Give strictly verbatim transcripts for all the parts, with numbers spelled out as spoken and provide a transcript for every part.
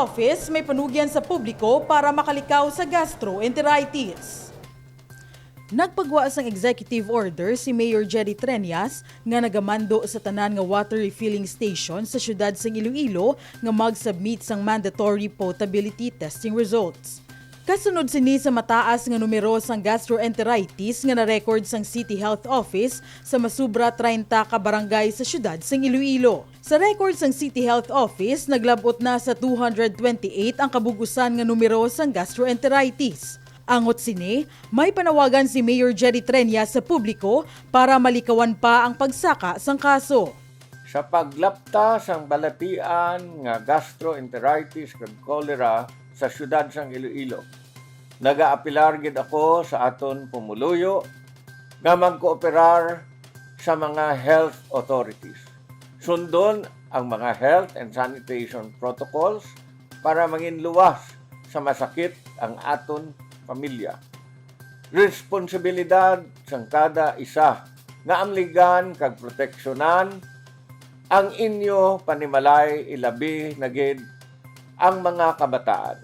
Office may panugyan sa publiko para makalikaw sa gastroenteritis. Nagpagwa sang executive order si Mayor Jerry Treñas nga nagamando sa tanan nga water refilling station sa siyudad sang Iloilo nga mag-submit sang mandatory potability testing results. Kasunod sini sa mataas nga numero sang gastroenteritis nga na-record sang City Health Office sa masubra treinta ka barangay sa siyudad sang Iloilo. Sa record sang City Health Office, naglab-ot na sa two hundred twenty-eight ang kabug-usan nga numero sang gastroenteritis. Angot sini, may panawagan si Mayor Jerry Treñas sa publiko para malikawan pa ang pagsaka sang kaso. Sa paglapta sang balatian nga gastroenteritis kag cholera sa siyudad sang Iloilo, nagaapilar gid ako sa aton pumuluyo nga magkooperar sa mga health authorities. Sundon ang mga health and sanitation protocols para manginluwas sa masakit ang aton pamilya. Responsibilidad sang kada isa nga amligan kag proteksyonan ang inyo panimalay, ilabi na gid ang mga kabataan.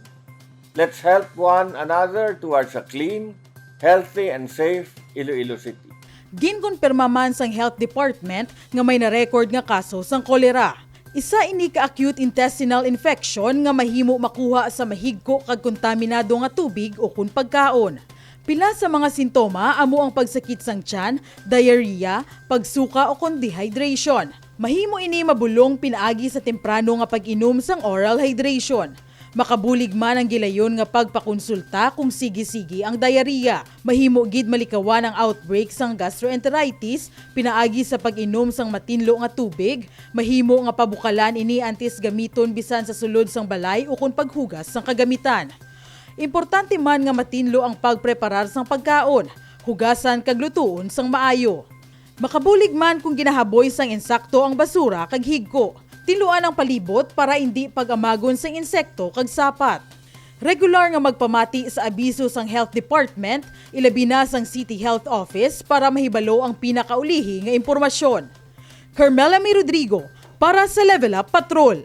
Let's help one another towards a clean, healthy, and safe Iloilo City. Ginkonpirma man sang Health Department nga may na-record nga kaso sang kolera. Isa ini ka acute intestinal infection nga mahimo makuha sa mahigko kag kontaminado nga tubig ukon pagkaon. Pila sa mga sintoma amo ang pagsakit sang tiyan, diarrhea, pagsuka ukon dehydration. Mahimo ini mabulong pinaagi sa temprano nga pag-inom sang oral hydration. Makabulig man ang gilayon nga pagpakonsulta kung sige-sige ang diarrhea. Mahimo gid malikawan ang outbreak sang gastroenteritis pinaagi sa pag-inom sang matinlo nga tubig. Mahimo nga pabukalan ini antes gamiton bisan sa sulod sang balay ukon paghugas sang kagamitan. Importante man nga matinlo ang pagpreparar sang pagkaon, hugasan kag lutuon sang maayo. Makabulig man kung ginahaboy sang insakto ang basura kag higko. Tinluan ang palibot para indi pag-amagon sang insekto kag sapat. Regular nga magpamati sa abiso sang Health Department, ilabi na sang City Health Office para mahibalo ang pinakaulihi nga impormasyon. Carmela May Rodrigo para sa Level Up Patrol.